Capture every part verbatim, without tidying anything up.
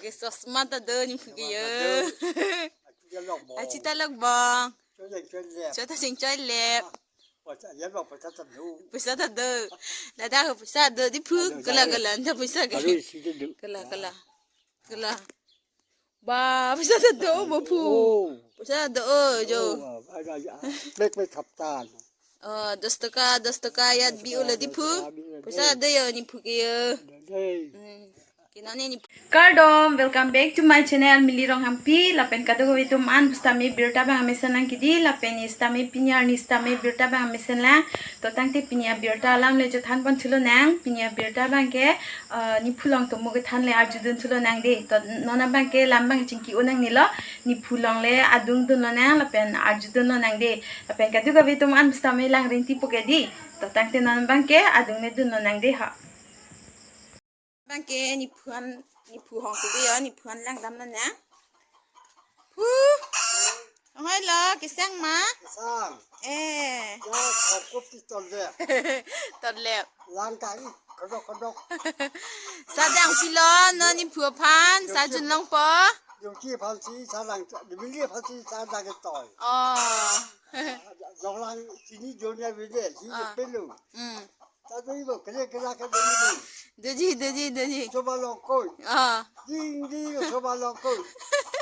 Ke sosma ta do ni phu ke yo. Achi ta lok bong. Achi ta lok bong. Chota sing choi lep. Chota sing choi lep. Paisa ya lok paisa ta do. Paisa ta do. Ladak paisa do di phu. Aduh, kala, aduh. Kala, anta paisa ke. Aduh, isi ta do. Kala, kala. Kala. Ba, paisa ta do, ba phu. Oh. Paisa ta do, oh, jo. Oh, ada, ada. Bek, bek, kaptan. Oh, dos taka, dos taka ya bi ula di phu. Dos taka, dos taka, bi ula di. Paisa ta do yo ni phu ke yo. Ada, ada. Hmm. Kina ni ni phu. Kardom, welcome back to my channel, Mili Ronghangpi. Lapen kadokave atum an pusitame birta abang mesen lang kidi, lapen ne sitame pini arni sitame birta abang mesen lang. To tangte pini abirta alam le chothan pon thulo nang, pini abirta abang ke, eh, ne phu along tomo kethan le arjudun thulo nang de. To non abang ke lam abang chingki-o nangne lo, ne phu along le adung dunlo nang, lapen arjudunlo nang de. Lapen kadokave atum an pusitame lang ring ti po ke di. To tangte non abang ke adung ne dunlo nang de ha. Abang ke ne phu an, ne phu hong si de yo, ne phu an langdamlo nang. Phu. Hoi lo, kesang ma? Kesang. Eh. Ya, aku pi tol le. Tol le. Lang kai, kodok, kodok. Sa dang pilo, non ne phu aphan, sa jun longpo. Yung ki aphan si, sa lang, yung ki aphan si, sa lang ke toi. Oh. Jong lang, sini jun ya bide, sini. Ah. Pelu. Hmm. Ta do ibo, kele kela ka do ibo. Doji, doji, doji. Choba longkoi. Ah. Ding, ding, choba longkoi.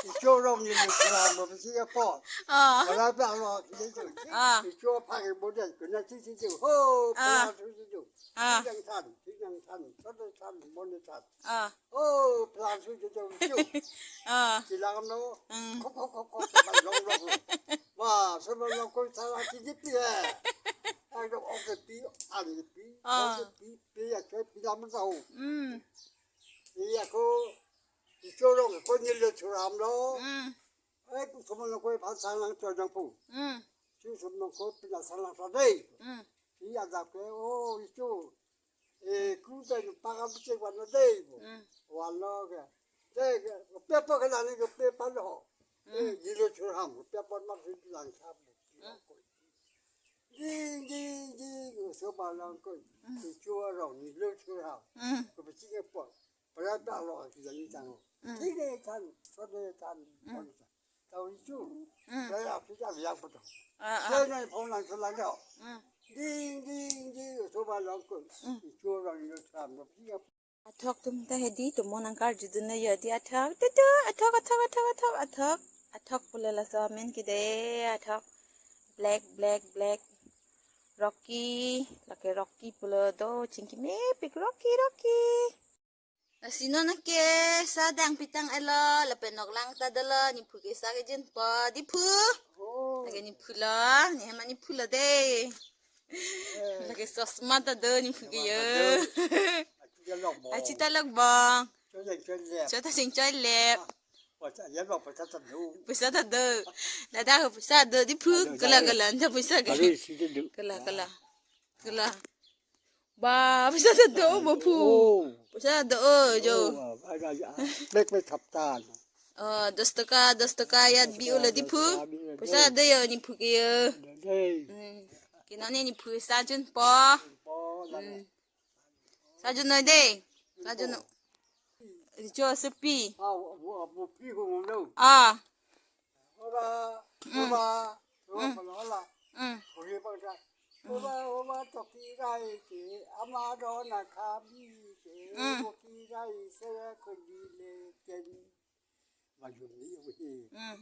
Icho rong ni ni kela mo bisi ya po. Ah. Kela pe alo, kele tu. Ah. Icho pa ke bo de, kena si si tu. Ho, ah, pa si si tu. Ah. Yang san, yang san, satu san, mo ni san. Ah. Oh, plan su jo jo su. Ah. Kilang no. Mm. Kok, kok, kok, kok, kok, long, long, long. Wah, semua long koi salah sini pi eh. Ayo, oke pi, ani pi, ah, oke pi, pi ya, koi pi lam tahu. Mm. Pi ya ko, icho rong ko ni le churam lo. Mm. Eh, ku semua long koi pan sang lang cho jang pu. Mm. Chu semua long koi pi la sang lang sa dei. Mm. Pi ya da ke, oh, icho. Eh, kru ta nu paga biche wan lo dei bo. Mm. Wan lo ke. Dei ke, pepo ke lani ke pepo lo. Mm. Eh, jilo churam, pepo mak si lang sa bo. Mm. Ding, ding, ding, ko so ba lang ko. Mm. Icho rong ni lo churam. Mm. Ko biche ke po. Para ta lo ki jani tang. Mm. Ding de tan, so de tan. Mm. Tau ichu. Mm. Saya aku tak bilang betul. Ah, ah. Saya naik phone lang selang kau. Mm. Ding, ding, ding, coba langkun. Mm. Ichu orang itu sama. Dia athok atum ta hedi, tomo nangkarjudun ya di athok. Tutu, athok, athok, athok, athok, athok. Athok pule laso amen kede, athok. Black, black, black. Rocky, lake Rocky pule do, chingki mepik Rocky, Rocky. Lasi non ke sa dang pitang elo, lapen nok lang ta dolo, ne phu ke sa ke jin po, di phu. Oh. Lake ne phu lo, ne hema ne phu lo de. Eh. Lake sosma ta do, ne phu ke yo. Sosma ta do. Achi ta lok bong. Achi ta lok bong. Chota sing choi lep. Chota sing choi lep. Ah, paisa ya lok paisa ta do. Paisa ta do. Ladak paisa do, di phu. Aduh, kala, aduh. Kala, anta paisa ke. Aduh, isi ta do. Kala, kala. Kala. Ba, paisa ta do, ba phu. Oh. Paisa ta do, oh, jo. Oh, ada, ada. Bek, bek, kaptan. Oh, dos taka, dos taka ya bi ula di phu. Dos taka, dos taka, bi ula di. Paisa ta do yo, ne phu ke yo. Ada, ada. Hmm. Kina ni ne phu sa jun po. Po, ada. Hmm. Sa jun noi de. Sa jun noi. Di cho sepi. Ah, bu, bu, bu pi ko ngom lo. Ah. Hoba, mm, hoba, hoba, mm, pala, hala. Mm. Hoba, hoba, mm, hoba, hoba, toki rai ke, ama do na kami ke, mm, toki rai se kundi le ken. Majum ni yo he. Mm.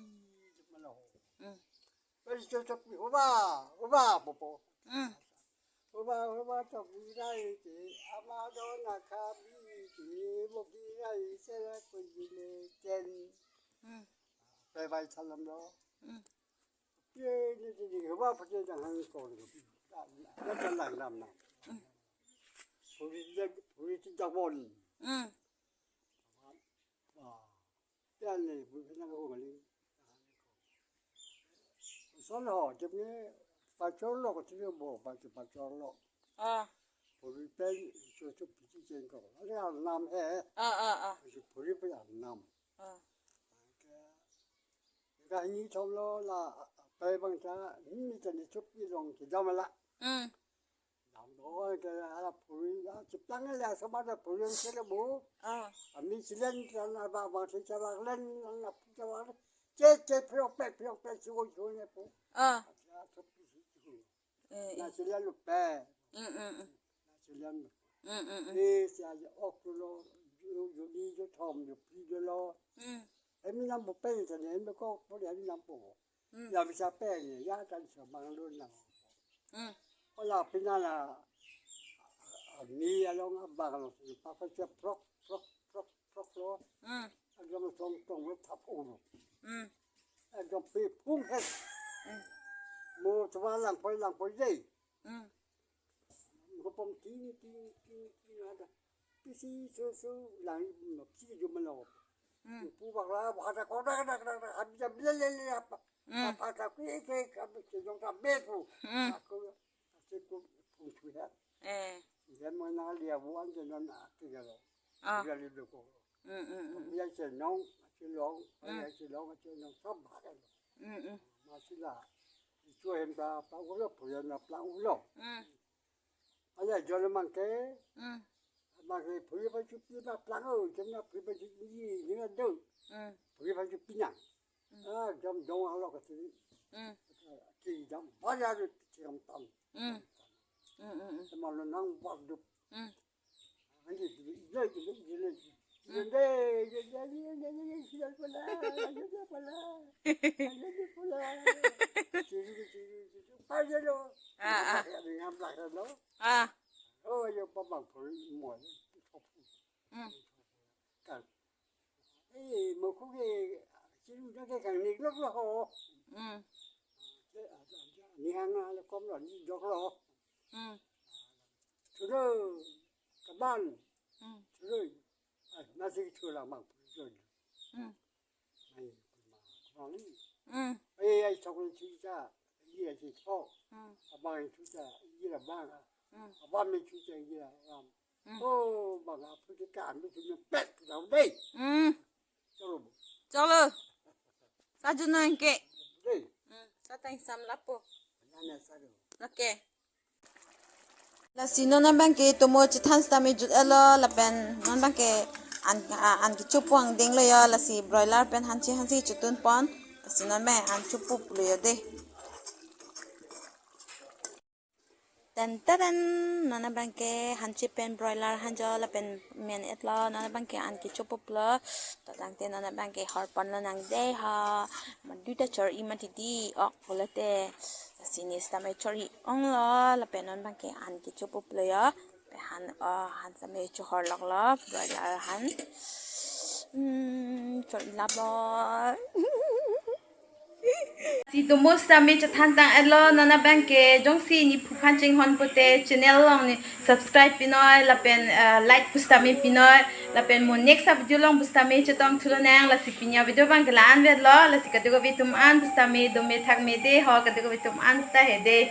Malo. Mm. Beri cocok ni, hoba, hoba, popo. Mm. Hoba, hoba, toki rai ke, ama do na kami ke, toki rai se kundi le ken. Mm. Bye bye, salam lo. Mm. Ye, ni, ni, ni, hoba, pake jang hang kon. Ya, ya, ya, lang nam na. Mm. Puri, puri, jabon. Mm. Ah. Yan le, bu kena ko ngali. Son ho, jep ni pachor lo ko tiri bo, pachor, pachor lo. Ah. Puri pen, so, so, piti chen ko. Ale al nam he. Ah, ah, ah. So, puri pen al nam. Ah. Ka, ka ni thom lo la, pai bang ta, ni ta ni chup ni long ki dam la. Mm. Dam Oh, ke ala phuri, ah, cheplang le asomar ta phuri ang sele bo. Ah. Ami chilen tan abang abang si chalak len, ang apu chalak len. Che, che, phirok pek, phirok pek, si wo jo ne po. Ah. Ah, so pi si jo. Eh, Na eh. chilen lo pe. Mm, mm, mm. Na chilen lo. Mm, mm, mm. Eh, si aja ok lo, jo, jo ni, jo thom, jo phli jo lo. Mm. Emi nam bo pen ta ne, emi ko po le emi nam po. Mm. Ya bisa pen, ya tan so bang lo na. Mm. Ola pina la, ami along abang lo, pa pa che prok, prok, prok, prok lo. Mm. Ekdom tong tong lo thap ulo. Mm. Ekdom pe pung het. Mm. Mo twa lang poi lang poi dei. Mm. Ko pom ting ting ting ting ada. Pisi su su lang no pisi jumalo. Mm. Pu bak la bak ta ko dak dak dak dak, habis jam le le le apa. Mm. Apa ta kui ke ke habis ke jong ta be pu. Mm. Aku, aku pu pu ya. Eh. Dia mana dia buan je non aku ya lo. Ah. Dia le ko. Mm, mm, mm. Dia se nong, se long, Mm. dia se long, se long, sab bak lo. Mm, mm. Masih la. Itu hem ta pa ulo, pu ya na plang ulo. Mm. Aya, jol mang ke. Mm. Mang ke phuri pa chupi na plang o, jem na phuri pa chupi ni, ni na do. Mm. Phuri pa chupi na. Mm. Ah, jam dong alo ka si. Mm. Ki jam baya de jam tam. Mm. Mm, mm, mm. Sama lo nang bak dup. Mm. Ani, jai, jai, jai, jai. Mm. Jai, jai, jai, jai, jai, jai, jai, pala, jai, jai, pala. Jai, jai, pala. Chiri, chiri, chiri. Pa jai lo. Ah, ah. Yang belakang lo. Ah. Oh, yo, pa bang phuri mo. Mm. Kan. Eh, mo ko ke, chiri ja ke kang nik lok lo ho. Mm. Ni hang na lo kom lo ni jok lo. Mm. Sudah, kaban. Mm. Sudah. Ah, nasi sudah mang. Sudah. Mm. Ai, kuma, kuma ni. Mm. Ai, ai, chok ni chucha, iya si chok. Mm. Abang ni chucha, iya bang. Mm. Abang ni chucha, iya abang. Mm. Oh, bang, apa kita ambil punya pet, tahu deh. Mm. Chalo. Chalo. Saju nang ke. Deh. Mm. Satang sam lapo. Nana sadu. Okay. Lasi non abang ke tomo chethan sitame jut-et lo lapen non abang ke an, a, an kechopo angdeng lo yo, lasi broiler pen hanchi hanchi chotun pon. Lasi non abang an chopo pulo yo deh. Tan tan, non abang ke hanchi pen broiler hanjo lapen men-et lo, non abang ke an kechopo pulo. To tangte non abang ke hor pon lonang dei ha. Madu ta chor-i mati di, ok pulote. Lasi ne sitame chor-i ong lo, lapen non abang ke an kechopo pulo yo. Pe han, oh, han sitame chohor lok lo, broiler han. Hmm, chor-i lap lo. Si tomo sitame chethan tang-et lo, non abang ke jongsi ne phu phan chinghon pote channel along ne subscribe pinoi, lapen, eh, like pu sitame pinoi, lapen mo next a video along pu sitame chetong thu lonang, lasi pini a video abang ke la-an vet lo, lasi kadokave atum an pu sitame dome thakme dei ho, kadokave atum an ta he dei.